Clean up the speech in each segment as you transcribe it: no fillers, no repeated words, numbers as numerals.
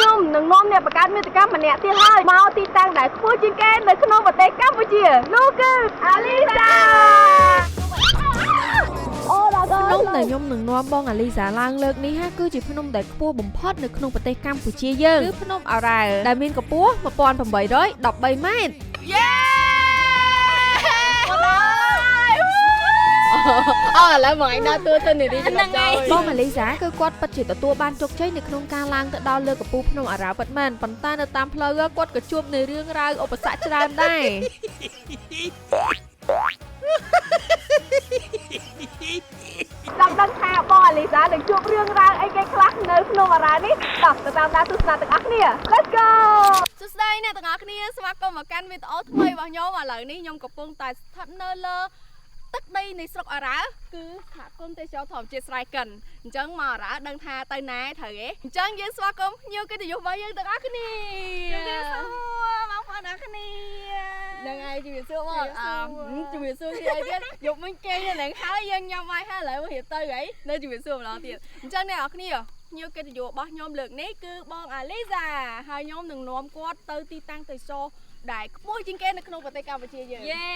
ខ្ញុំនឹងនាំអ្នកបង្កើតមាតិកាម្នាក់ទៀតហើយមកទីតាំងដែលខ្ពស់ជាងគេនៅក្នុងប្រទេសកម្ពុជានោះគឺអាលីសាអូដល់ ភ្នំដែលខ្ញុំនឹងនាំបងអាលីសាឡើងលើកនេះហាគឺជាភ្នំដែលខ្ពស់បំផុតនៅក្នុងប្រទេសកម្ពុជាយើងគឺភ្នំឱរ៉ែលដែលមានកម្ពស់1813ម៉ែត្រ យេអូឥឡូវមកឯងដើរតួទៅនារីចលចោល បងអាលីសាគឺគាត់ពិតជាទទួលបានជោគជ័យនៅក្នុងការឡើងទៅដល់លើកំពូលភ្នំឱរ៉ាល់ពិតមែនប៉ុន្តែនៅតាមផ្លូវគាត់ក៏ជួបនៅរឿងរ៉ាវឧបសគ្គច្រើនដែរ ចង់ដឹងថាបងអាលីសានឹងជួបរឿងរ៉ាវអីគេខ្លះនៅភ្នំអារ៉ានេះតោះទៅតាមដានទស្សនាទាំងអស់គ្នា Let's go! សួស្តីអ្នកទាំងអស់គ្នាស្វាគមន៍មកកាន់វីដេអូថ្មីរបស់ខ្ញុំឥឡូវនេះខ្ញុំកំពុងតែស្ថិតនៅលើទឹកដីនៃស្រុកអារ៉ាគឺសហគមន៍ទេសចរធម្មជាតិស្រែកិនអញ្ចឹងមកអារ៉ាដឹងថាទៅណាត្រូវទេអញ្ចឹងយើងស្វាគមន៍ភ្ញៀវកិត្តិយសរបស់យើងទាំងអស់គ្នា ជំរាបសួរបងប្អូនអរគ្នា ហ្នឹងហើយជំរាបសួរបងអឺជំរាបសួរគ្នាអីទៀតយប់មិញគេងនៅនឹងហើយយើងញ៉ាំបាយហើយឥឡូវមករៀបទៅហីនៅជំរាបសួរម្ដងទៀតអញ្ចឹងអ្នកនរគ្នាភ្ញៀវកិត្តិយសរបស់ខ្ញុំលើកនេះគឺបងអាលីសាហើយខ្ញុំនឹងនាំគាត់ទៅទីតាំងទេសចរដែលខ្ពស់ជាងគេនៅក្នុងប្រទេសកម្ពុជាយើង យេ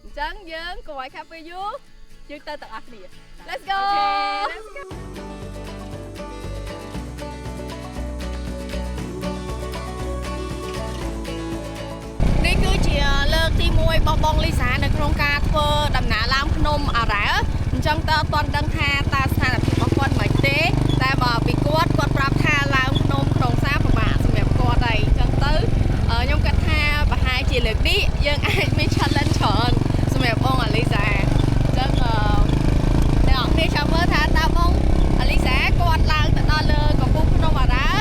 អញ្ចឹងយើងកុំឲ្យខាតពេលយូរយើងទៅទាំងអស់គ្នា Let's go! Let's go. នេះគឺជាលើកទី1របស់បងលីសានៅក្នុងការធ្វើដំណើរឡើងភ្នំអារ៉ែលអញ្ចឹងតើអត់ទាន់ដឹងថាតើស្ថានភាពរបស់គាត់មិនទេតែបើពីគាត់គាត់ប្រាប់ថាឡើងភ្នំក្នុងសារពិបាកសម្រាប់គាត់ហើយអញ្ចឹងទៅខ្ញុំគិតថាប្រហែលជាលើកនេះយើងអាចមាន challenge ច្រើនសម្រាប់បងអាលីសាអញ្ចឹងអឺអ្នកនរគ្នាចាំមើលថាតើបងអាលីសាគាត់ឡើងទៅដល់លើកំពូលភ្នំអារ៉ែល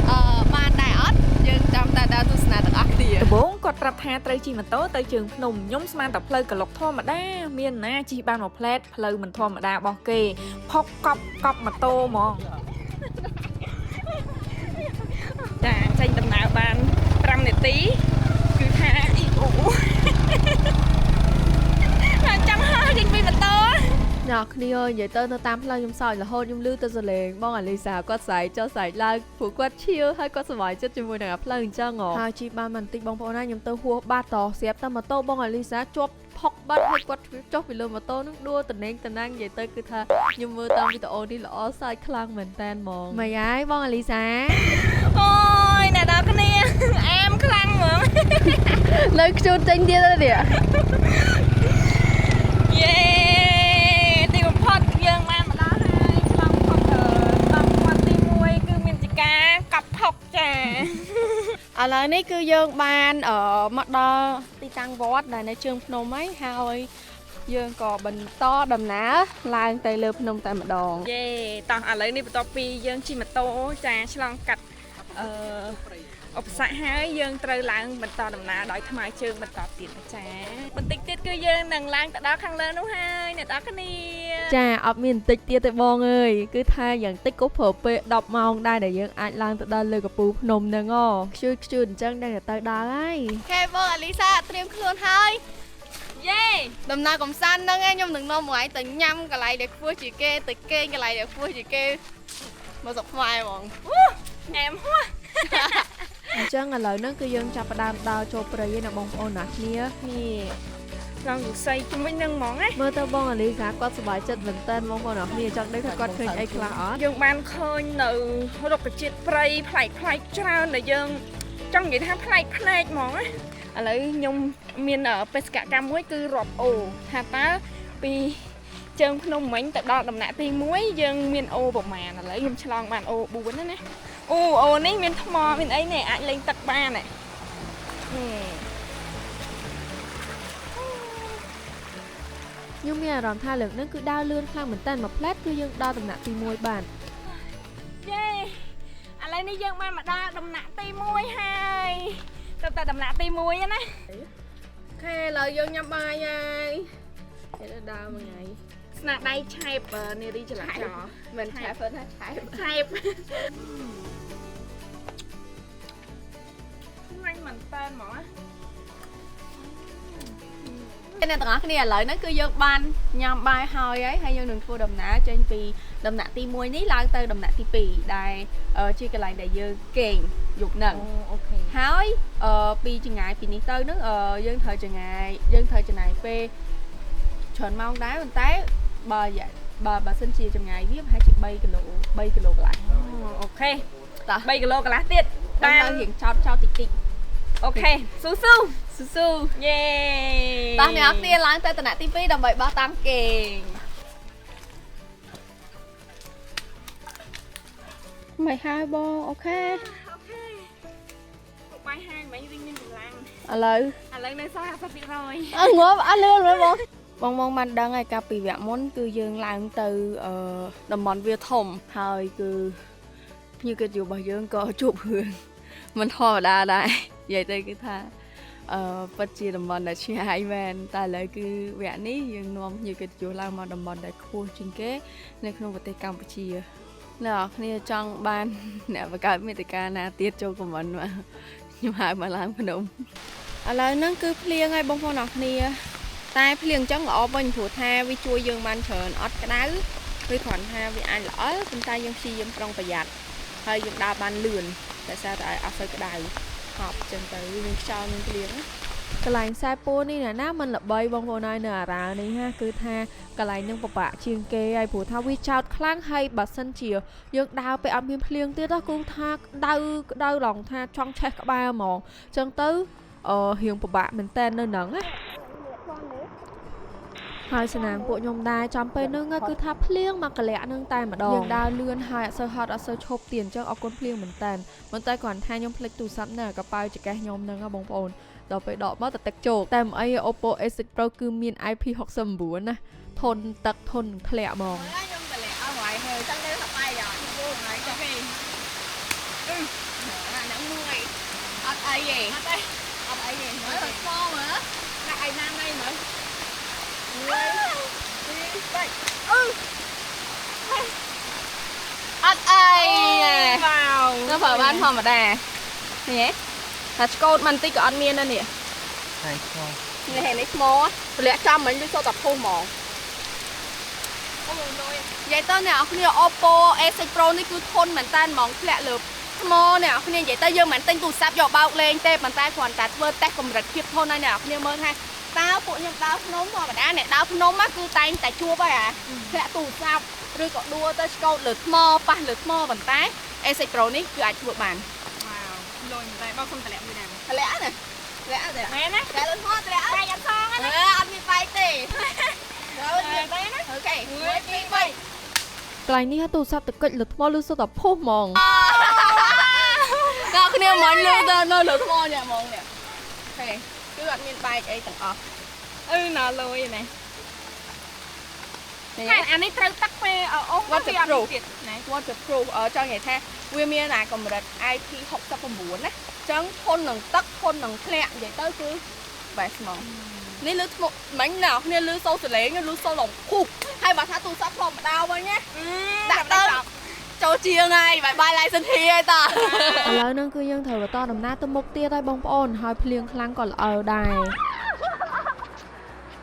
អឺបានដែរអត់យើងចាំតែដល់ទស្សនាទាំងអស់គ្នា ដំបូងគាត់ប្រាប់ថាត្រូវជិះម៉ូតូទៅជើងភ្នំខ្ញុំស្មានតែផ្លូវក្លុកធម្មតាមានណាជិះបានមួយផ្លែតផ្លូវមិនធម្មតារបស់គេផុកកប់កប់ម៉ូតូហ្មង ចាចេញដំណើរបាន5នាទីគឺថាអ៊ីអូ ថាចង់ហើចេញពីម៉ូតូ អ្នកគ្នាអើយនិយាយទៅនៅតាមផ្លូវខ្ញុំសើចរហូតខ្ញុំឮទៅសលេងបងអាលីសាគាត់ស្រែកចុះស្រែកឡើងព្រោះគាត់ឈៀលហើយគាត់សប្បាយចិត្តជាមួយនឹងអាផ្លូវអញ្ចឹងហ៎ហើយជិះបានបន្តិចបងប្អូនណាខ្ញុំទៅហួសបាត់តស្រាប់តែម៉ូតូបងអាលីសាជាប់ផុកបាត់ហើយគាត់ចុះពីលើម៉ូតូនឹងដួលតណេងតណាងនិយាយទៅគឺថាខ្ញុំមើលតាមវីដេអូនេះល្អសើចខ្លាំងមែនតើហ្មងម៉េចហើយបងអាលីសា អូយអ្នកនរគ្នាអែមខ្លាំងហ្មង នៅខ្ជូតចេញទៀតទេនេះ យេទីបំផុតយើងបានមកដល់ហើយឆ្លងផុតតាមផុតទី1គឺមានជាការកប់ផុកចា ឥឡូវនេះគឺយើងបានមកដល់ទីតាំងវត្តដែលនៅជើងភ្នំហើយហើយយើងក៏បន្តដំណើរឡើងទៅលើភ្នំតែម្ដង យេតោះឥឡូវនេះបន្ទាប់ពីយើងជិះម៉ូតូចាឆ្លងកាត់អឺឧបសគ្គហើយយើងត្រូវឡើងបន្តដំណើរដោយថ្មើរជើងបន្តទៀតណាចាបន្តិចទៀតគឺយើងនឹងឡើងទៅដល់ខាងលើនោះហើយអ្នកនរគ្នា ចាអត់មានបន្តិចទៀតទេបងអើយគឺថាយ៉ាងតិចក៏ប្រើពេល10ម៉ោងដែរដែលយើងអាចឡើងទៅដល់លើកំពូលភ្នំហ្នឹងហ៎ខ្ជូតខ្ជូតអញ្ចឹងដឹងតែទៅដល់ហើយ ខេបងអាលីសាត្រៀមខ្លួនហើយ យេ ដំណើរកំសាន្តហ្នឹងឯងខ្ញុំនឹងនាំមកឯងទៅញ៉ាំកន្លែងដែលខ្ពស់ជាងគេទៅគេងកន្លែងដែលខ្ពស់ជាងគេមកស្រុកខ្មែរហ្មង អែមហួស អញ្ចឹងឥឡូវហ្នឹងគឺយើងចាប់ផ្ដើមដើរចូលព្រៃឯណាបងប្អូនណាគ្នា នេះឡងលស័យជំវិញនឹងហ្មងណា មើលទៅបងអាលីសាគាត់សប្បាយចិត្តមែនតើបងប្អូនណាគ្នាចង់ដឹងថាគាត់ឃើញអីខ្លះអត់ យើងបានឃើញនៅរុក្ខជាតិព្រៃប្លែកប្លែកច្រើនដែលយើងចង់និយាយថាប្លែកភ្នែកហ្មងណាឥឡូវខ្ញុំមានបេសកកម្មមួយគឺរាប់អូថាតើពីជើងភ្នំមិញទៅដល់ដំណាក់ទី1យើងមានអូប្រមាណឥឡូវខ្ញុំឆ្លងបានអូ4ណាណាអូអូនេះមានថ្មមានអីនេះអាចលេងទឹកបាននេះ ខ្ញុំមានអារម្មណ៍ថាលើកហ្នឹងគឺដើរលឿនខ្លាំងមែនតើមួយផ្លែតគឺយើងដល់ដំណាក់ទី1បាន យេឥឡូវនេះយើងបានមកដល់ដំណាក់ទី1ហើយទៅតែដំណាក់ទី1ណា ខេឥឡូវយើងញ៉ាំបាយហើយគេទៅដើរមួយថ្ងៃ ស្នាដៃឆែបនារីចលាចរ មិនឆែបណាឆែប ឆែបឆ្ងាញ់មែនតើហ្មងណា អ្នកទាំងអស់គ្នាឥឡូវហ្នឹងគឺយើងបានញ៉ាំបាយហើយហើយហើយយើងនឹងធ្វើដំណើរចេញពី ដំណាក់ទី1នេះឡើងទៅដំណាក់ទី2ដែលជាកន្លែងដែលយើងគេងយប់ហ្នឹង OK ហើយពីចងាយពីនេះទៅហ្នឹងយើងត្រូវចងាយយើងត្រូវចំណាយពេលច្រើនម៉ោងដែរប៉ុន្តែបើរយៈបើបើសិនជាចម្ងាយវាប្រហែលជា3គីឡូ3គីឡូកន្លះ OK តោះ 3គីឡូកន្លះទៀត បា បាន ន រៀងចោតចោតតិចតិច OK ស៊ូស៊ូ ស៊ូស៊ូ យេ តោះអ្នកនរគ្នាឡើងទៅតំណាក់ទី2ដើម្បីបោះតាំងគេងមិនហើយបង OK OK បាយហើយមិញវិញមានកម្លាំង ឥឡូវ ឥឡូវនៅសល់50% អើងាប់អត់លឿនមែនបងបងបងបានដឹងហើយកាលពីវគ្គមុនគឺយើងឡើងទៅអឺតំបន់វាធំហើយគឺភ្ញៀវកិត្តិយសរបស់យើងក៏ជួបរឿងមិនធម្មតាដែរនិយាយទៅគឺថាពិតជាតំបន់ដែលឆ្ងាយមែនតែឥឡូវគឺវគ្គនេះយើងនាំភ្ញៀវកិត្តិយសឡើងមកតំបន់ដែលខ្ពស់ជាងគេនៅក្នុងប្រទេសកម្ពុជាអ្នកនរគ្នាចង់បានអ្នកបង្កើតមាតិកាណាទៀតចូល comment មកខ្ញុំហៅមកឡើងភ្នំឥឡូវហ្នឹងគឺភ្លៀងហើយបងប្អូនអរគ្នា តែភ្លៀងអញ្ចឹងល្អវិញព្រោះថាវាជួយយើងបានច្រើនអត់ក្តៅវាគ្រាន់ថាវាអាចល្អិលប៉ុន្តែយើងព្យាយាមប្រុងប្រយ័ត្នហើយយើងដើរបានលឿនតែសារតែអត់សូវក្តៅហប់អញ្ចឹងទៅវាមានខ្យល់មានភ្លៀងណា កន្លែងខ្សែពួរនេះណាណាមិនល្បីបងប្អូនហើយនៅអារ៉ាល់នេះហាគឺថាកន្លែងនឹងពិបាកជាងគេហើយព្រោះថាវាចោតខ្លាំងហើយបើសិនជាយើងដើរពេលអត់មានភ្លៀងទៀតណាគឺថាក្តៅក្តៅឡងថាចង់ឆេះក្បាលហ្មងអញ្ចឹងទៅរៀងពិបាកមែនតើនៅហ្នឹងណាហើយស្នាមពួកខ្ញុំដែរចំពេលហ្នឹងគឺថាភ្លៀងមកកលៈហ្នឹងតែម្ដងយើងដើរលឿនហើយអត់សូវហត់អត់សូវឈប់ទៀតអញ្ចឹងអរគុណភ្លៀងមែនតើប៉ុន្តែគ្រាន់ថាខ្ញុំភ្លេចទូរស័ព្ទនៅកប៉ាល់ចង្កេះខ្ញុំហ្នឹងណាបងប្អូន ដល់ពេលដកមកតែទឹកជោកតែមិនអី Oppo A6 Pro គឺមាន IP69 ណាធន់ទឹកធន់ធ្លាក់ហ្មង ខ្ញុំតម្លាក់អស់ហើយហើយចង់នៅសប្បាយអត់អូហើយចុះគេអឺអាហ្នឹងមួយអត់អីទេអត់អីអត់អីទេមើលស្មមើលដាក់ឯណាណៃមើល1 2 3អឺអត់អីទេ វ៉ាវ នៅប្រើបានធម្មតានេះថាឆ្កូតមិនតិចក៏អត់មានដែរនេះ ហើយខ្មោ នេះនេះថ្មតម្លាក់ចំមិញវាសុទ្ធតែផុសហ្មង អូលយ និយាយទៅអ្នកនរគ្នា Oppo A6 Pro នេះគឺធន់មែនតើហ្មងធ្លាក់លើថ្មអ្នកនរគ្នានិយាយទៅយើងមិនទិញទូរស័ព្ទយកបោកលេងទេប៉ុន្តែគ្រាន់តែធ្វើតេស្តកម្រិតភាពធន់ឲ្យអ្នកនរគ្នាមើលថាតើពួកខ្ញុំដើរភ្នំធម្មតាអ្នកដើរភ្នំគឺតែងតែជួបហើយអាធ្លាក់ទូរស័ព្ទឬក៏ដួលទៅឆ្កោតលើថ្មប៉ះលើថ្មប៉ុន្តែ A6 Pro នេះគឺអាចធ្វើបាន វ៉ាវលយតែបងសុំតម្លាក់មួយដែរ ធ្លាក់ណាធ្លាក់ទេ មែនណា ធ្លាក់លើថ្មធ្លាក់ បាយអត់សងណា អត់មានបែកទេទៅណា OK 1 2 3 កន្លែងនេះទូរស័ព្ទទៅកិច្ចលើថ្មលឺសុទ្ធតែផុសហ្មង អ្នកគ្នាមិនលឺទៅនៅលើថ្មនេះហ្មងនេះ OK គឺអត់មានបែកអីទាំងអស់ អឺណាលយនេះ នេះ តែអានេះត្រូវទឹកពេលអូសវាអត់មានទៀតណា waterproof ចង់និយាយថាវាមានអាកម្រិត IP69 ណាអញ្ចឹងធន់នឹងទឹកធន់នឹងធ្លាក់និយាយទៅគឺ best ហ្មងនេះលឺថ្មមិញអ្នកគ្នាលឺសូរសលេងលឺសូរឡងភុះហើយបើថាទូរស័ព្ទធម្មតាវិញណាដាក់ទៅចូលជាងហើយបាយបាយឡៃសិនធីហើយត ឥឡូវហ្នឹងគឺយើងត្រូវបន្តដំណើរទៅមុខទៀតហើយបងប្អូនហើយភ្លៀងខ្លាំងក៏ល្អដែរ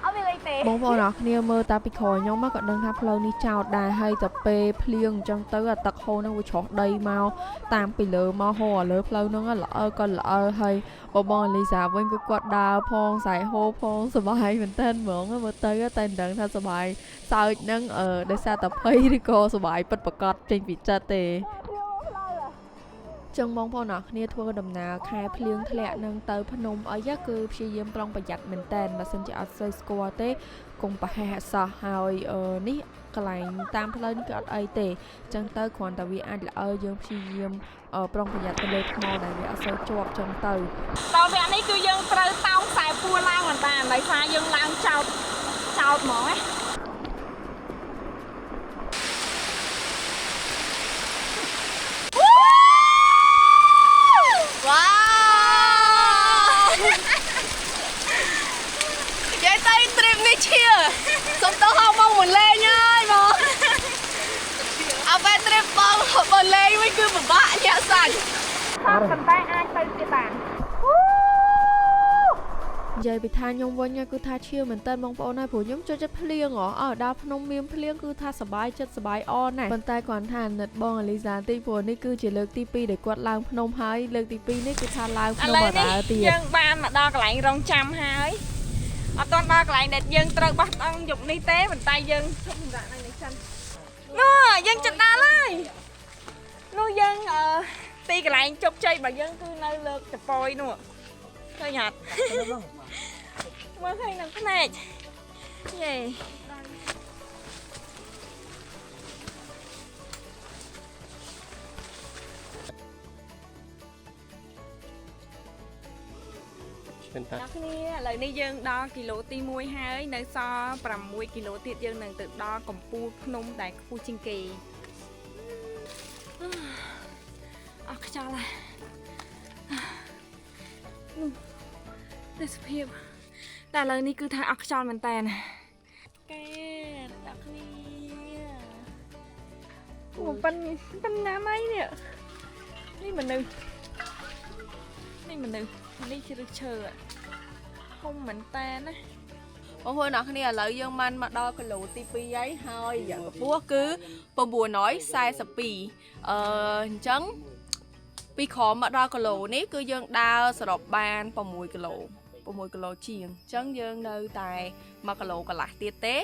អត់មានអីទេ បងប្អូនអរគ្នាមើលតាពីក្រោយខ្ញុំមកក៏ដឹងថាផ្លូវនេះចោតដែរហើយទៅពេលភ្លៀងអញ្ចឹងទៅអាទឹកហូរហ្នឹងវាច្រោះដីមកតាមពីលើមកហូរឲ្យលើផ្លូវហ្នឹងល្អក៏ល្អហើយបងបងអលីសាវិញគឺគាត់ដើរផងសែហូរផងសប្បាយមែនតើហ្មងមើលទៅតែមិនដឹងថាសប្បាយសើចហ្នឹងដោយសារតែភ័យឬក៏សប្បាយពិតប្រាកដចេញពីចិត្តទេ ចឹងបងប្អូនអរគ្នាធ្វើដំណើរខែភ្លៀងធ្លាក់នឹងទៅភ្នំអីគឺព្យាយាមប្រុងប្រយ័ត្នមែនតើបើសិនជាអត់សូវស្គាល់ទេកុំប្រហែសអសោះហើយនេះកន្លែងតាមផ្លូវនេះគឺអត់អីទេចឹងទៅគ្រាន់តែវាអាចល្អយើងព្យាយាមប្រុងប្រយ័ត្នទៅលើថ្មដែលវាអត់សូវជាប់ចឹងទៅ ដល់វគ្គនេះគឺយើងត្រូវតោងខ្សែពួរឡើងមិនបានដោយសារយើងឡើងចោតចោតហ្មងណា វ៉ាវនិយាយទៅ trip នេះឈៀសុំទៅហៅមកមកលេងហើយមកអើពេល trip បងបើលេងវិញគឺពិបាកញាក់សាច់ ប៉ុន្តែអាចទៅទៀតបាន និយាយពីថាខ្ញុំវិញគឺថាឈៀវមែនតើបងប្អូនហើយព្រោះខ្ញុំចូលចិត្តភ្លៀងហ៎អើដល់ភ្នំមានភ្លៀងគឺថាសប្បាយចិត្តសប្បាយអនណាស់ប៉ុន្តែគ្រាន់ថាអាណិតបងអាលីសាតិចព្រោះនេះគឺជាលើកទី2ដែលគាត់ឡើងភ្នំហើយលើកទី2នេះគឺថាឡើងភ្នំអារ៉ាល់ទៀត យើងបានមកដល់កន្លែងរងចាំហើយអត់ទាន់ដល់កន្លែងដែលយើងត្រូវបោះតង់យប់នេះទេប៉ុន្តែយើងឈប់សម្រាកនៅនេះសិននោះយើងចិត្តដល់ហើយនោះយើងអឺទីកន្លែងជោគជ័យរបស់យើងគឺនៅលើកតប៉យនោះឃើញអត់ មើលឃើញនឹងភ្នែកយេ អ្នកគ្នាឥឡូវនេះយើងដល់គីឡូទី1ហើយនៅសល់6គីឡូទៀតយើងនឹងទៅដល់កំពូលភ្នំដែលខ្ពស់ជាងគេអស់ខ្យល់ហើយនោះទេសភាពតែឥឡូវនេះគឺថាអស់ខ្យល់មែនតើកែអ្នកគ្នាអូប៉ិនប៉ិនណាមអីនេះនេះមនុស្សនេះមនុស្សនេះជាឫសឈើ ធំមែនតើណា បងប្អូនអ្នកគ្នាឥឡូវយើងបានមកដល់គីឡូទី2ហើយហើយរយៈកម្ពស់គឺ942អឺអញ្ចឹងពីក្រោមមកដល់គីឡូនេះគឺយើងដើរសរុបបាន6គីឡូ6គីឡូជាងអញ្ចឹងយើងនៅតែ1គីឡូកន្លះទៀតទេ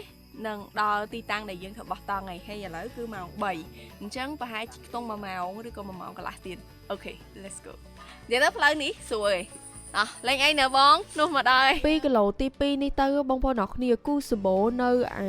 នឹងដល់ទីតាំងដែលយើងធ្វើបោះតង់ហើយហើយឥឡូវគឺម៉ោង3អញ្ចឹងប្រហែលជាខ្ទង់1ម៉ោងឬក៏1ម៉ោងកន្លះទៀត okay let's go និយាយទៅផ្លូវនេះស្រួលឯងអោះលេងអីនៅបងនោះមកដល់ហើយ 2គីឡូទី2នេះទៅបងប្អូនអរគ្នាគូសបោនៅអា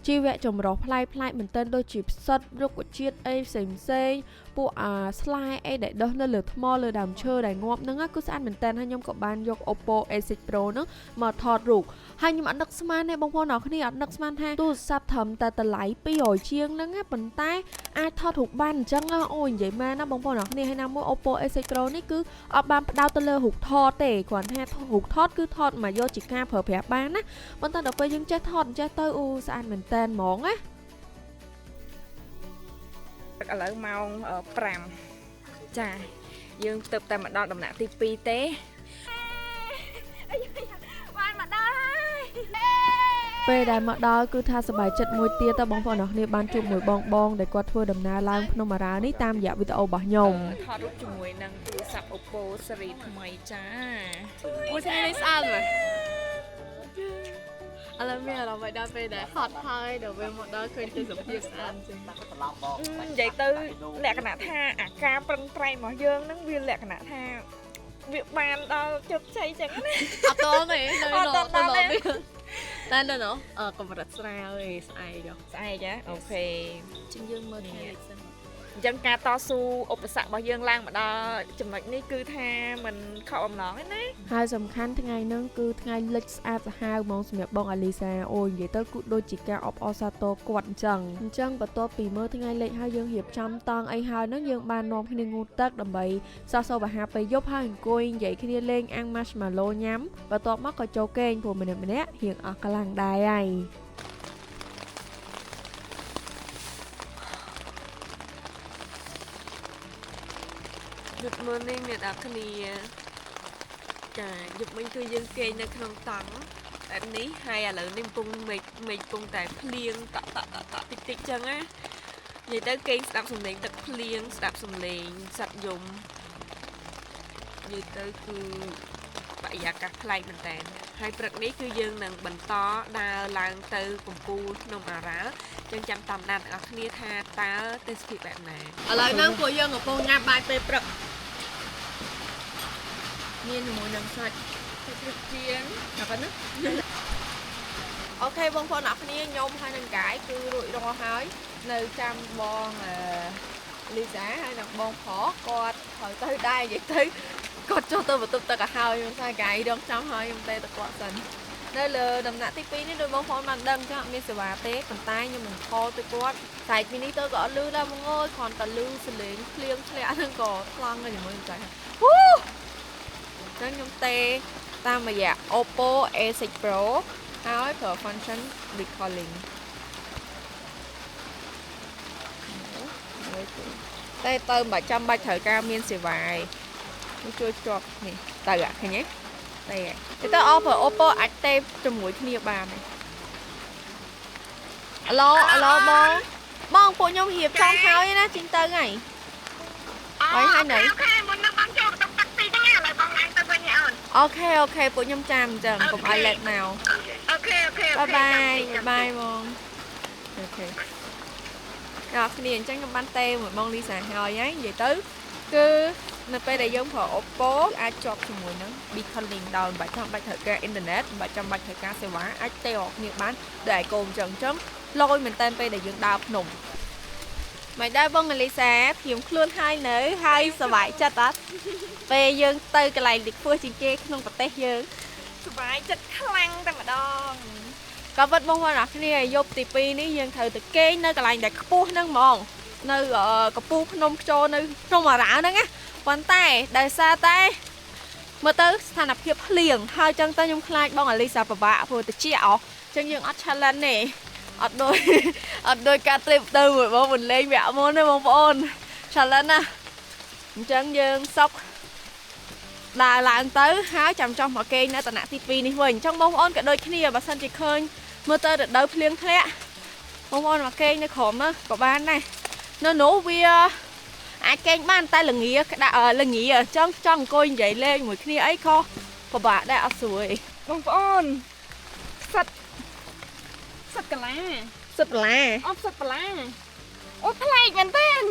ជីវៈចម្រុះប្លែកប្លែកមែនទែនដូចជាផ្សិតរុក្ខជាតិអីផ្សេងផ្សេងពួកអាស្លែអីដែលដុះនៅលើថ្មលើដើមឈើដែលងាប់ហ្នឹងគឺស្អាតមែនទែនហើយខ្ញុំក៏បានយក Oppo A6 Pro ហ្នឹងមកថតរូបហើយខ្ញុំអត់នឹកស្មានទេបងប្អូនអរគ្នាអត់នឹកស្មានថាទូរស័ព្ទត្រឹមតែតម្លៃ200ជាងហ្នឹងណាប៉ុន្តែអាចថតរូបបានអញ្ចឹងអូយនិយាយមែនណាបងប្អូនអរគ្នាហើយណាមួយ Oppo A6 Pro នេះគឺអត់បានផ្ដោតទៅលើរូបថតទេគ្រាន់ថារូបថតគឺថតមកយកជាការប្រើប្រាស់បានណាប៉ុន្តែដល់ពេលយើងចេះថតចេះទៅអូស្អាតមែនតើហ្មងណា ឥឡូវម៉ោង5ចាយើងទៅតែមកដល់ដំណាក់ទី2ទេបានមកដល់ហើយ ពេលដែលមកដល់គឺថាសប្បាយចិត្តមួយទៀតតើបងប្អូនអរគ្នាបានជួបមួយបងបងដែលគាត់ធ្វើដំណើរឡើងភ្នំអារ៉ាល់នេះតាមរយៈវីដេអូរបស់ខ្ញុំ ថតរូបជាមួយនឹងទូរស័ព្ទ Oppo ស៊េរីថ្មីចា អូថ្ងៃនេះស្អាតមែនឥឡូវមានអារម្មណ៍ឲ្យដល់ពេលដែលហត់ហើយដល់ពេលមកដល់ឃើញទេសភាពស្អាតជាង និយាយទៅលក្ខណៈថាអាការប្រឹងប្រែងរបស់យើងហ្នឹងវាលក្ខណៈថាវាបានដល់ជោគជ័យចឹងណា អត់តទេនៅ អត់ ណ តដល់ទេ តែនៅណអឺកម្រិតស្រាលឯងស្អែកហ៎ ស្អែកហ៎ okay ជាងយើងមើលថ្ងៃលិចសិន អញ្ចឹងការតស៊ូឧបសគ្គរបស់យើងឡើងមកដល់ចំណុចនេះគឺថាมันខកបំណងទេណា ហើយសំខាន់ថ្ងៃហ្នឹងគឺថ្ងៃលិចស្អាតសាហាវហ្មងសម្រាប់បងអាលីសាអូយនិយាយទៅគឺដូចជាការអបអរសាទរគាត់អញ្ចឹងអញ្ចឹងបន្ទាប់ពីមើលថ្ងៃលិចហើយយើងរៀបចំតង់អីហើយហ្នឹងយើងបាននាំគ្នាងូតទឹកដើម្បីសោះសូបអាហារពេលយប់ហើយអង្គុយនិយាយគ្នាលេងអាំង marshmallow ញ៉ាំបន្ទាប់មកក៏ចូលគេងព្រោះម្នាក់ម្នាក់រៀងអស់កម្លាំងដែរហើយ Good morning អ្នកនរគ្នាចាយប់មិញគឺយើងគេងនៅក្នុងតង់បែបនេះហើយឥឡូវនេះកំពុងមេឃមេឃកំពុងតែភ្លៀងតក់តក់តក់តក់តិចតិចចឹងណានិយាយទៅគេងស្ដាប់សំឡេងទឹកភ្លៀងស្ដាប់សំឡេងសត្វយំនិយាយទៅគឺបរិយាកាសប្លែកមែនតើហើយព្រឹកនេះគឺយើងនឹងបន្តដើរឡើងទៅកំពូលភ្នំអារ៉ាល់ចឹងចាំតាមដានអ្នកនរគ្នាថាតើទេសភាពបែបណា ឥឡូវហ្នឹងពួកយើងកំពុងញ៉ាំបាយពេលព្រឹកមានជាមួយនឹងសាច់ សាច់ជ្រូកចៀន តែប៉ុណ្ណា okay បងប្អូនអរគ្នាខ្ញុំហើយនឹងកាយគឺរួចរាល់ហើយនៅចាំបងអឺលីសាហើយនឹងបងប្រុសគាត់ត្រូវទៅដែរនិយាយទៅគាត់ចុះទៅបន្ទប់ទឹកឲ្យហើយខ្ញុំថាកាយរងចាំហើយខ្ញុំទេទៅគាត់សិននៅលើដំណាក់ទី2នេះដោយបងប្អូនបានដឹងចាអត់មានសេវាទេប៉ុន្តែខ្ញុំនឹងខលទៅគាត់តែពីនេះទៅក៏អត់លឺដែរបងអើយគ្រាន់តែលឺសលេងភ្លៀងធ្លាក់ហ្នឹងក៏ថ្លង់ហើយជាមួយខ្ញុំចាហ៊ូអញ្ចឹងខ្ញុំទេតាមរយៈ Oppo A6 Pro ហើយប្រើ function recalling តែទៅមិនបាច់ចាំបាច់ត្រូវការមានសេវាឯងនេះជួយជាប់នេះទៅអាឃើញទេ ទេទៅអប្រើ Oppo អាចទេជាមួយគ្នាបានអាឡូអាឡូបងបងពួកខ្ញុំរៀបចំហើយណាចេញទៅហើយបាយហើយណៃ OK មុននឹងបងចូលបន្ទប់ទឹកទីហ្នឹងឥឡូវបងឡើងទៅវិញហើយអូន OK OK ពួកខ្ញុំចាំអញ្ចឹងកុំឲ្យ late មក OK OK bye bye bye បង OK ដល់គ្នាអញ្ចឹងខ្ញុំបានទេមួយបងលីសាហើយហើយនិយាយទៅគឺនៅពេលដែលយើងប្រើ Oppo អាចជាប់ជាមួយនឹង Beacon Link ដោយមិនបាច់ចាំបាច់ត្រូវការអ៊ីនធឺណិតមិនបាច់ចាំបាច់ត្រូវការសេវាអាចទេរកគ្នាបានដោយឯកូនអញ្ចឹងអញ្ចឹងលយមែនតើពេលដែលយើងដើរភ្នំមិនដែរបងលីសាធៀមខ្លួនហើយនៅហើយសប្បាយចិត្តអត់ពេលយើងទៅកន្លែងលិចខ្ពស់ជាងគេក្នុងប្រទេសយើង សប្បាយចិត្តខ្លាំងតែម្ដង ក៏ពិតបងប្អូនអរគ្នាយប់ទី2នេះយើងត្រូវទៅគេងនៅកន្លែងដែលខ្ពស់ហ្នឹងហ្មងនៅកពូភ្នំខ្ជោនៅភ្នំអារ៉ាហ្នឹងណាប៉ុន្តែដោយសារតែមើលទៅស្ថានភាពភ្លៀងហើយចឹងទៅខ្ញុំខ្លាចបងអាលីសាពិបាកព្រោះតិចអស់ចឹងយើងអត់ challenge ទេអត់ដូចអត់ដូចការ trip ទៅមួយបងមិនលេងវគ្គមុនទេបងប្អូន challenge ណាអញ្ចឹងយើងសុកដើរឡើងទៅហើយចាំចោះមកគេងនៅតំណាក់ទី2នេះវិញអញ្ចឹងបងប្អូនក៏ដូចគ្នាបើសិនជាឃើញមើលទៅរដូវភ្លៀងធ្លាក់បងប្អូនមកគេងនៅក្រោមនោះក៏បានដែរនៅនោះវាអាចគេងបានតែល្ងាក្តាល្ងាអញ្ចឹងចង់អង្គុយនិយាយលេងមួយគ្នាអីក៏ពិបាកដែរអត់ស្រួល បងប្អូនផ្សិតផ្សិតកាឡា ផ្សិតបន្លា អូផ្សិតបន្លាអូប្លែកមែនទែន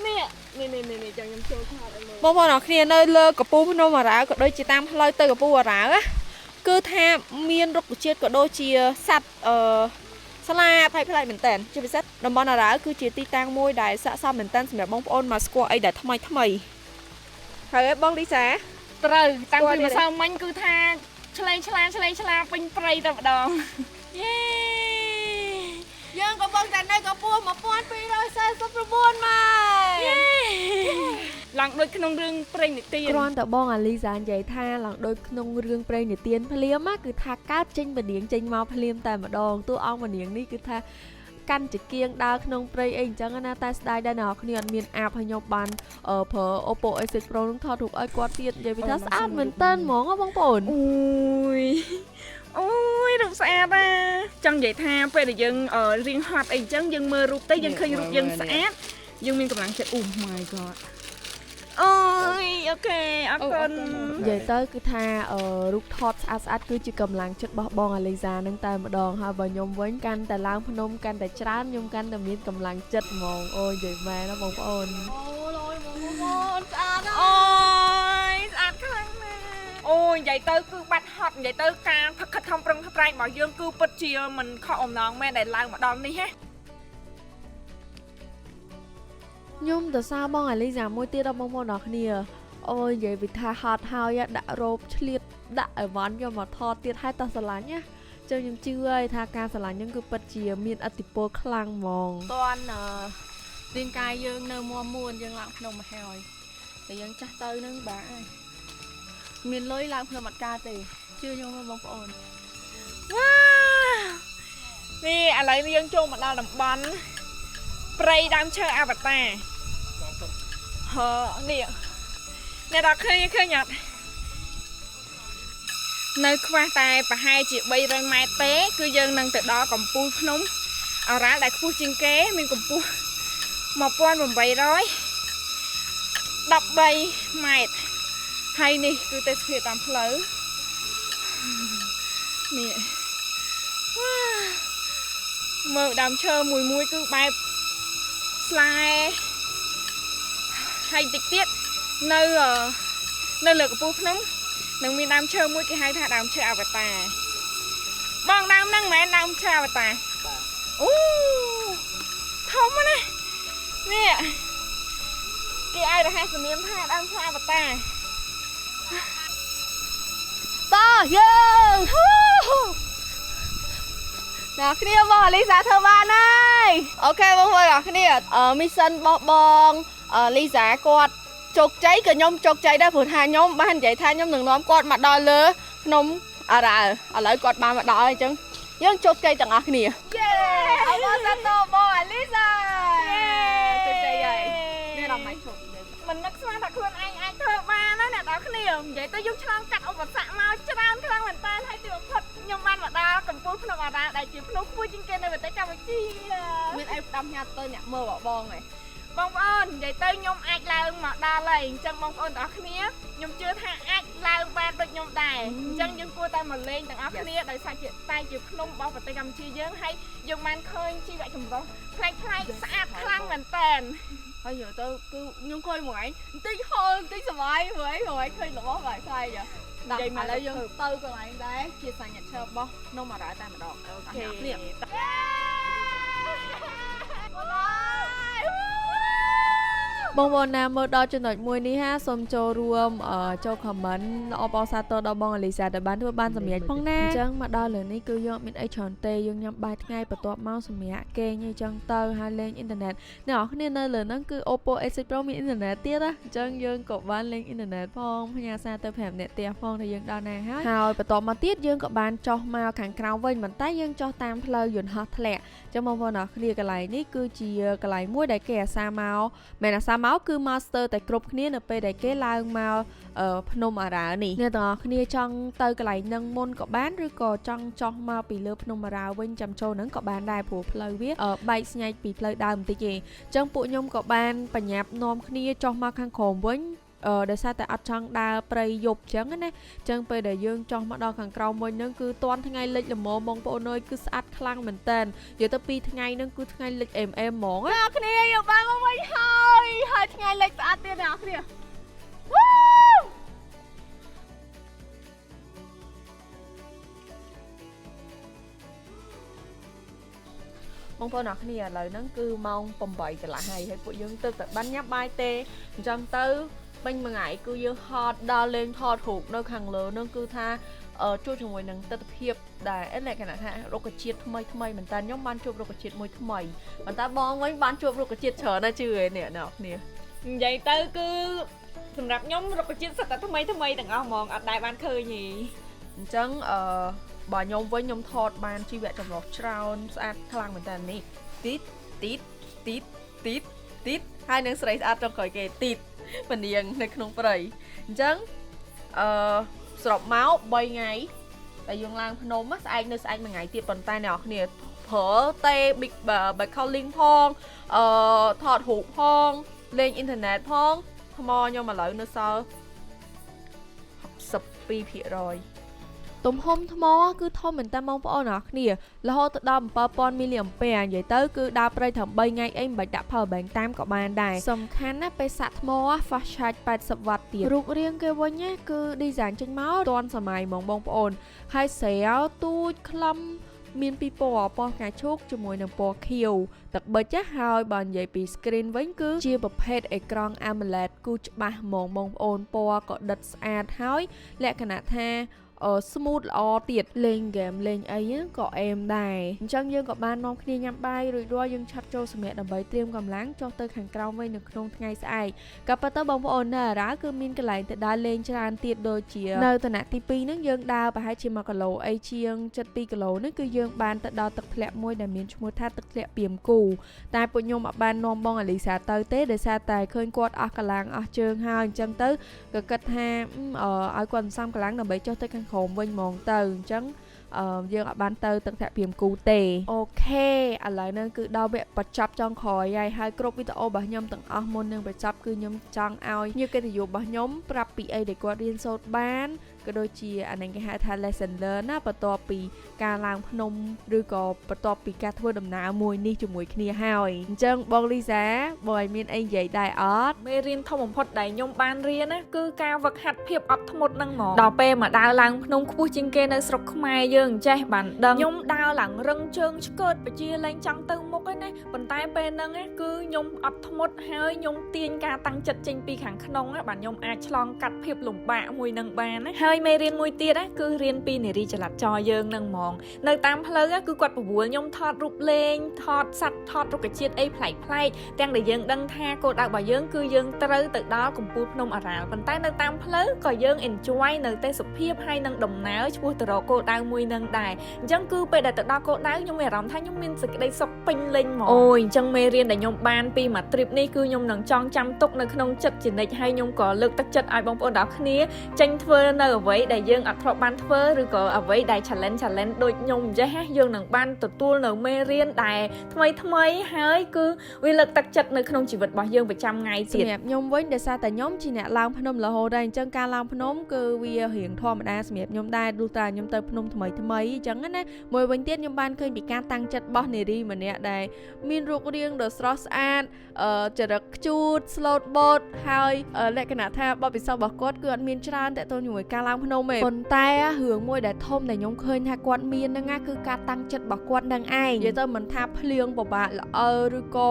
នេះនេះនេះនេះចង់ខ្ញុំចូលថតឲ្យមើល បងប្អូនអរគ្នានៅលើកពូភ្នំអារ៉ាក៏ដូចជាតាមផ្លូវទៅកពូអារ៉ាគឺថាមានរុក្ខជាតិក៏ដូចជាសត្វអឺស្លាប្លែកៗមែនតើជាពិសេសតំបន់អារ៉ាគឺជាទីតាំងមួយដែលស័ក្តិសមមែនតើសម្រាប់បងប្អូនមកស្គាល់អីដែលថ្មីថ្មីហើយបងលីសា ត្រូវតាំងពីម្សិលមិញគឺថាឆ្លេងឆ្លាឆ្លេងឆ្លាពេញព្រៃតែម្ដងយេ យើងកំពុងតែនៅកម្ពស់1249ម៉ែត្រ ឡើងដូចក្នុងរឿងព្រេងនិទាន គ្រាន់តែបងអាលីសានិយាយថាឡើងដូចក្នុងរឿងព្រេងនិទានភ្លាមគឺថាកើតចេញមនាងចេញមកភ្លាមតែម្ដងតួអង្គមនាងនេះគឺថាកាន់ចង្គៀងដើរក្នុងព្រៃអីអញ្ចឹងណាតែស្ដាយដែរអ្នកគ្នាអត់មានអាបឲ្យខ្ញុំបានប្រើ Oppo A6 Pro នឹងថតរូបឲ្យគាត់ទៀតនិយាយពីថាស្អាតមែនតើហ្មងបងប្អូន អូយអូយរូបស្អាតណាចង់និយាយថាពេលដែលយើងរៀងហត់អីអញ្ចឹងយើងមើលរូបទៅយើងឃើញរូបយើងស្អាតយើងមានកម្លាំងចិត្តអូ my god អូយ OK អរគុណ និយាយទៅគឺថារូបថតស្អាតស្អាតគឺជាកម្លាំងចិត្តរបស់បងអាលីសានឹងតែម្ដងហើយបើខ្ញុំវិញកាន់តែឡើងភ្នំកាន់តែច្រើនខ្ញុំកាន់តែមានកម្លាំងចិត្តហ្មងអូយនិយាយមែនណាបងប្អូនអូលយបងប្អូនស្អាត អូយស្អាតខ្លាំងណាស់អូយនិយាយទៅគឺបាត់ហត់និយាយទៅការខិតខំប្រឹងប្រែងរបស់យើងគឺពិតជាមិនខកអំណងមែនដែលឡើងមកដល់នេះណា ខ្ញុំទៅសារបងអាលីសាមួយទៀតដល់បងប្អូនដល់គ្នាអូយនិយាយពីថាហត់ហើយដាក់រ៉ូបឆ្លៀតដាក់អីវ៉ាន់យកមកថតទៀតហើយតោះស្រឡាញ់ណាចឹងខ្ញុំជឿហើយថាការស្រឡាញ់ហ្នឹងគឺពិតជាមានឥទ្ធិពលខ្លាំងហ្មងតន់រាងកាយយើងនៅមួមួនយើងឡើងភ្នំមកហើយតែយើងចាស់ទៅហ្នឹងបាក់ហើយមានលុយឡើងភ្នំអត់កើតទេជឿខ្ញុំបងប្អូន វ៉ានេះឥឡូវយើងចូលមកដល់តំបន់ព្រៃដើមឈើអវតារហឺនេះអ្នកដល់ឃើញឃើញអត់នៅខ្វះតែប្រហែលជា300ម៉ែត្រទេគឺយើងនឹងទៅដល់កំពូលភ្នំអរ៉ាល់ដែលខ្ពស់ជាងគេមានកម្ពស់1813ម៉ែត្រហើយនេះគឺទេសភាពតាមផ្លូវនេះវ៉ាមើលដើមឈើមួយមួយគឺបែបស្លែហើយតិចទៀតនៅលើកំពូលភ្នំនឹងមានដើមឈើមួយគេហៅថាដើមឈើអវតារបងដើមហ្នឹងមិនមែនដើមឈើអវតារអូធំណាស់នេះគេឲ្យរហស្សនាមថាដើមឈើអវតារ តោះយើងអ្នកគ្នាបងអាលីសាធ្វើបានហើយ OK បងប្អូនអ្នកគ្នា mission របស់បងលីសាគាត់ជោគជ័យក៏ខ្ញុំជោគជ័យដែរព្រោះថាខ្ញុំបាននិយាយថាខ្ញុំនឹងនាំគាត់មកដល់លើភ្នំអារ៉ាល់ឥឡូវគាត់បានមកដល់ហើយអញ្ចឹងយើងជោគជ័យទាំងអស់គ្នាយេអបអរសាទរបងអាលីសាជោគជ័យហើយមានអារម្មណ៍ជោគ មិននឹកស្មានថាខ្លួនឯងអាចធ្វើបានណាអ្នក ទាំងអស់គ្នានិយាយទៅយើងឆ្លងកាត់ឧបសគ្គមកច្រើនខ្លាំងមែនតើហើយទីបំផុតខ្ញុំបានមកដល់កំពូលភ្នំអារ៉ាល់ដែលជាភ្នំខ្ពស់ជាងគេនៅប្រទេសកម្ពុជា មានអីផ្ដាំញ៉ាំទៅអ្នកមើលបងឯង បងប្អូននិយាយទៅខ្ញុំអាចឡើងមកដល់ហើយអញ្ចឹងបងប្អូនទាំងអស់គ្នាខ្ញុំជឿថាអាចឡើងបានដូចខ្ញុំដែរអញ្ចឹងយើងគួរតែមកលេងទាំងអស់គ្នាដោយសារជាតែជាភ្នំរបស់ប្រទេសកម្ពុជាយើងហើយយើងបានឃើញជីវៈចម្រុះប្លែកៗស្អាតខ្លាំងមែនតើ ហើយនិយាយទៅគឺខ្ញុំឃើញមួយថ្ងៃបន្តិចហូលបន្តិចសុបាយមួយថ្ងៃឃើញរបស់ប្លែកៗដល់ឥឡូវយើងទៅកន្លែងដែរជាសញ្ញាឈើរបស់ភ្នំអារ៉ាល់តែម្ដង OK នេះ បងប្អូនណាមើលដល់ចំណុចមួយនេះហាសូមចូលរួមចូល comment អបអរសាទរដល់បងអលីសាដែលបានធ្វើបានសម្រេចផងណាអញ្ចឹងមកដល់លើនេះគឺយើងអត់មានអីច្រើនទេយើងញ៉ាំបាយថ្ងៃបន្ទាប់មកសម្រាប់គេងអីចឹងទៅហើយលេងអ៊ីនធឺណិតអ្នកនរគ្នានៅលើហ្នឹងគឺ Oppo A6 Pro មានអ៊ីនធឺណិតទៀតណាអញ្ចឹងយើងក៏បានលេងអ៊ីនធឺណិតផងផ្ញើសារទៅប្រាប់អ្នកផ្ទះផងថាយើងដល់ណាហើយហើយបន្ទាប់មកទៀតយើងក៏បានចុះមកខាងក្រៅវិញប៉ុន្តែយើងចុះតាមផ្លូវយន្តហោះធ្លាក់អញ្ចឹងបងប្អូនអរគ្នាកន្លែងនេះគឺជាកន្លែងមួយដែលគេអាសាមកមែនអាសាមកគឺ master តែគ្រប់គ្នានៅពេលដែលគេឡើងមកភ្នំអារ៉ាល់នេះអ្នកទាំងអស់គ្នាចង់ទៅកន្លែងនឹងមុនក៏បានឬក៏ចង់ចុះមកពីលើភ្នំអារ៉ាល់វិញចាំចូលនឹងក៏បានដែរព្រោះផ្លូវវាបែកស្ញែកពីផ្លូវដើមបន្តិចទេអញ្ចឹងពួកខ្ញុំក៏បានបញ្ញាប់នាំគ្នាចុះមកខាងក្រោមវិញដោយសារតែអត់ចង់ដើរព្រៃយប់អញ្ចឹងណាអញ្ចឹងពេលដែលយើងចុះមកដល់ខាងក្រោមវិញហ្នឹងគឺតាន់ថ្ងៃលិចល្មមបងប្អូនអើយគឺស្អាតខ្លាំងមែនតើនិយាយទៅពីថ្ងៃហ្នឹងគឺថ្ងៃលិចអេមអេមហ្មង អ្នកគ្នាយើងបានមកវិញហើយហើយថ្ងៃលិចស្អាតទៀតអ្នកគ្នា បងប្អូនអរគ្នាឥឡូវហ្នឹងគឺម៉ោង8កន្លះហើយហើយពួកយើងទៅតែបានញ៉ាំបាយទេអញ្ចឹងទៅពេញមួយថ្ងៃគឺយើងហត់ដល់លេងថតរូបនៅខាងលើហ្នឹងគឺថាជួបជាមួយនឹងទស្សនភាពដែលលក្ខណៈថារុក្ខជាតិថ្មីថ្មីមែនតើខ្ញុំបានជួបរុក្ខជាតិមួយថ្មីប៉ុន្តែបងវិញបានជួបរុក្ខជាតិច្រើនណាស់ជឿឯនេះអ្នកគ្នា និយាយទៅគឺសម្រាប់ខ្ញុំរុក្ខជាតិសិតតែថ្មីថ្មីទាំងអស់ហ្មងអត់ដែលបានឃើញទេ អញ្ចឹងអឺបើខ្ញុំវិញខ្ញុំថតបានជីវៈចម្រុះច្រើនស្អាតខ្លាំងមែនតើនេះទីតទីតទីតទីតទីតហើយនឹងស្រីស្អាតចុងក្រោយគេទីតពនាងនៅក្នុងព្រៃអញ្ចឹងអឺសរុបមក3ថ្ងៃតែយើងឡើងភ្នំស្អែកនៅស្អែកមួយថ្ងៃទៀតប៉ុន្តែអ្នកនរគ្នាប្រើទេ big by calling ផងអឺថតរូបផងលេងអ៊ីនធឺណិតផងថ្មខ្ញុំឥឡូវនៅសល់62%ទំហំថ្មគឺធំមែនតើបងប្អូនអរគ្នារហូតទៅដល់7000មីលីអាំពែនិយាយទៅគឺដើរព្រៃត្រឹម3ថ្ងៃអីមិនបាច់ដាក់ power bank តាមក៏បានដែរសំខាន់ណាស់ពេលសាក់ថ្ម fast charge 80 W ទៀតរូបរាងគេវិញណាគឺ design ចេញមកទាន់សម័យហ្មងបងប្អូនហើយស្រាលទូចខ្លឹមមានពីរពណ៌ពណ៌ផ្កាឈូកជាមួយនឹងពណ៌ខៀវទឹកប៊ិចណាហើយបើនិយាយពី screen វិញគឺជាប្រភេទអេក្រង់ AMOLED គឺច្បាស់ហ្មងបងប្អូនពណ៌ក៏ដិតស្អាតហើយលក្ខណៈថា smooth ល្អទៀតលេងហ្គេមលេងអីក៏អេមដែរអញ្ចឹងយើងក៏បាននាំគ្នាញ៉ាំបាយរួចរាល់យើងឆាប់ចូលសម្រាប់ដើម្បីត្រៀមកម្លាំងចុះទៅខាងក្រោមវិញនៅក្នុងថ្ងៃស្អែកក៏ប៉ុន្តែបងប្អូននៅអារ៉ាគឺមានកន្លែងទៅដើរលេងច្រើនទៀតដូចជានៅតំណាក់ទី2ហ្នឹងយើងដើរប្រហែលជា1គីឡូអីជាង72គីឡូហ្នឹងគឺយើងបានទៅដល់ទឹកធ្លាក់មួយដែលមានឈ្មោះថាទឹកធ្លាក់ពីមគូតែពួកខ្ញុំអត់បាននាំបងអាលីសាទៅទេដោយសារតែឃើញគាត់អស់កម្លាំងអស់ជើងហើយអញ្ចឹងទៅក៏គិតថាឲ្យគាត់សន្សំកម្លាំងដើម្បីចុះទៅខាងក្រោមវិញហ្មងទៅអញ្ចឹងអឺយើងអត់បានទៅទឹកធ្លាក់ពីមគូទេOK ឥឡូវហ្នឹងគឺដល់វគ្គបញ្ចប់ចុងក្រោយហើយហើយគ្រប់វីដេអូរបស់ខ្ញុំទាំងអស់មុននឹងបញ្ចប់គឺខ្ញុំចង់ឲ្យភ្ញៀវកិត្តិយសរបស់ខ្ញុំប្រាប់ពីអីដែលគាត់រៀនសូត្របានក៏ដូចជាអានេះគេហៅថា lesson learn ណាបន្ទាប់ពីការឡើងភ្នំឬក៏បន្ទាប់ពីការធ្វើដំណើរមួយនេះជាមួយគ្នាហើយអញ្ចឹងបងលីសាបងឲ្យមានអីនិយាយដែរអត់ មេរៀនធំបំផុតដែលខ្ញុំបានរៀនណាគឺការវឹកហាត់ភាពអត់ធ្មត់ហ្នឹងហ្មងដល់ពេលមកដើរឡើងភ្នំខ្ពស់ជាងគេនៅស្រុកខ្មែរយើងចេះបានដឹងខ្ញុំដើរឡើងរឹងជើងឆ្កើតបជាលែងចង់ទៅមុខឯណាប៉ុន្តែពេលហ្នឹងណាគឺខ្ញុំអត់ធ្មត់ហើយខ្ញុំទាញការតាំងចិត្តចេញពីខាងក្នុងណាបាទខ្ញុំអាចឆ្លងកាត់ភាពលំបាកមួយនឹងបានណាហើយ ហើយមេរៀនមួយទៀតណាគឺរៀនពីនារីចល័តចរយើងនឹងហ្មងនៅតាមផ្លូវគឺគាត់បបួលខ្ញុំថតរូបលេងថតសត្វថតរុក្ខជាតិអីប្លែកប្លែកទាំងដែលយើងដឹងថាគោលដៅរបស់យើងគឺយើងត្រូវទៅដល់កំពូលភ្នំអារ៉ាល់ប៉ុន្តែនៅតាមផ្លូវក៏យើង enjoy នៅទេសភាពហើយនឹងដំណើរឆ្ពោះទៅរកគោលដៅមួយនឹងដែរអញ្ចឹងគឺពេលដែលទៅដល់គោលដៅខ្ញុំមានអារម្មណ៍ថាខ្ញុំមានសេចក្តីសុខពេញលេញហ្មងអូយអញ្ចឹងមេរៀនដែលខ្ញុំបានពីមួយ trip នេះគឺខ្ញុំនឹងចងចាំទុកនៅក្នុងចិត្តជានិច្ចហើយខ្ញុំក៏លើកទឹកចិត្តឲ្យបងប្អូនទាំងអស់គ្នាចេញធ្វើនៅអ្វីដែលយើងអត់ធ្លាប់បានធ្វើឬក៏អ្វីដែល challenge challenge ដូចខ្ញុំអញ្ចេះណាយើងនឹងបានទទួលនៅមេរៀនដែលថ្មីថ្មីហើយគឺវាលើកទឹកចិត្តនៅក្នុងជីវិតរបស់យើងប្រចាំថ្ងៃទៀត សម្រាប់ខ្ញុំវិញដោយសារតែខ្ញុំជាអ្នកឡើងភ្នំរហូតដែរអញ្ចឹងការឡើងភ្នំគឺវារៀងធម្មតាសម្រាប់ខ្ញុំដែរលុះត្រាខ្ញុំទៅភ្នំថ្មីថ្មីអញ្ចឹងណាមួយវិញទៀតខ្ញុំបានឃើញពីការតាំងចិត្តរបស់នារីម្នាក់ដែលមានរូបរាងដ៏ស្រស់ស្អាតអឺចរិតខ្ជូត slow boat ហើយលក្ខណៈថាបទពិសោធន៍របស់គាត់គឺអត់មានច្រើនតាក់ទងជាមួយការឡើងភ្នំទេប៉ុន្តែរឿងមួយដែលធំដែលខ្ញុំឃើញថាគាត់មានហ្នឹងណាគឺការតាំងចិត្តរបស់គាត់នឹងឯងនិយាយទៅមិនថាភ្លៀងពិបាកល្អិលឬក៏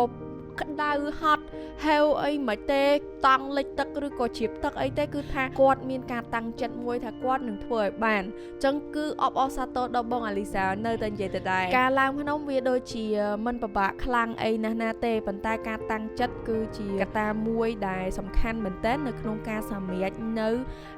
ក្តៅហត់ហេវអីមិនទេតង់លិចទឹកឬក៏ជ្រាបទឹកអីទេគឺថាគាត់មានការតាំងចិត្តមួយថាគាត់នឹងធ្វើឲ្យបានអញ្ចឹងគឺអបអរសាទរដល់បងអាលីសានៅតែនិយាយទៅដែរការឡើងភ្នំវាដូចជាមិនពិបាកខ្លាំងអីណាស់ណាទេប៉ុន្តែការតាំងចិត្តគឺជាកត្តាមួយដែលសំខាន់មែនទែននៅក្នុងការសម្រេចនៅ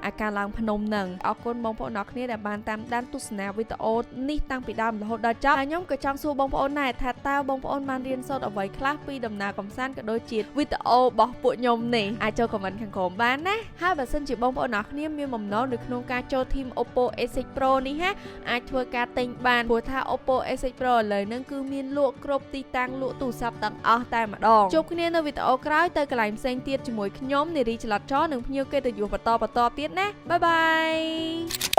អាការឡើងភ្នំហ្នឹងអរគុណបងប្អូនអរគ្នាដែលបានតាមដានទស្សនាវីដេអូនេះតាំងពីដើមរហូតដល់ចប់ហើយខ្ញុំក៏ចង់សួរបងប្អូនដែរថាតើបងប្អូនបានរៀនសូត្រអ្វីខ្លះពីដំណើរកម្សាន្តក៏ដូចជាវីដេអូរបស់ពួកខ្ញុំនេះអាចចូល comment ខាងក្រោមបានណាហើយបើសិនជាបងប្អូនអរគ្នាមានបំណងនៅក្នុងការចូល team Oppo A6 Pro នេះហាអាចធ្វើការទិញបានព្រោះថា Oppo A6 Pro ឥឡូវហ្នឹងគឺមានលក់គ្រប់ទីតាំងលក់ទូរស័ព្ទទាំងអស់តែម្ដងជួបគ្នានៅវីដេអូក្រោយទៅកន្លែងផ្សេងទៀតជាមួយខ្ញុំនារីចល័តចរនិងភ្ញៀវកិត្តិយសបន្តបន្តទៀតណាbye bye.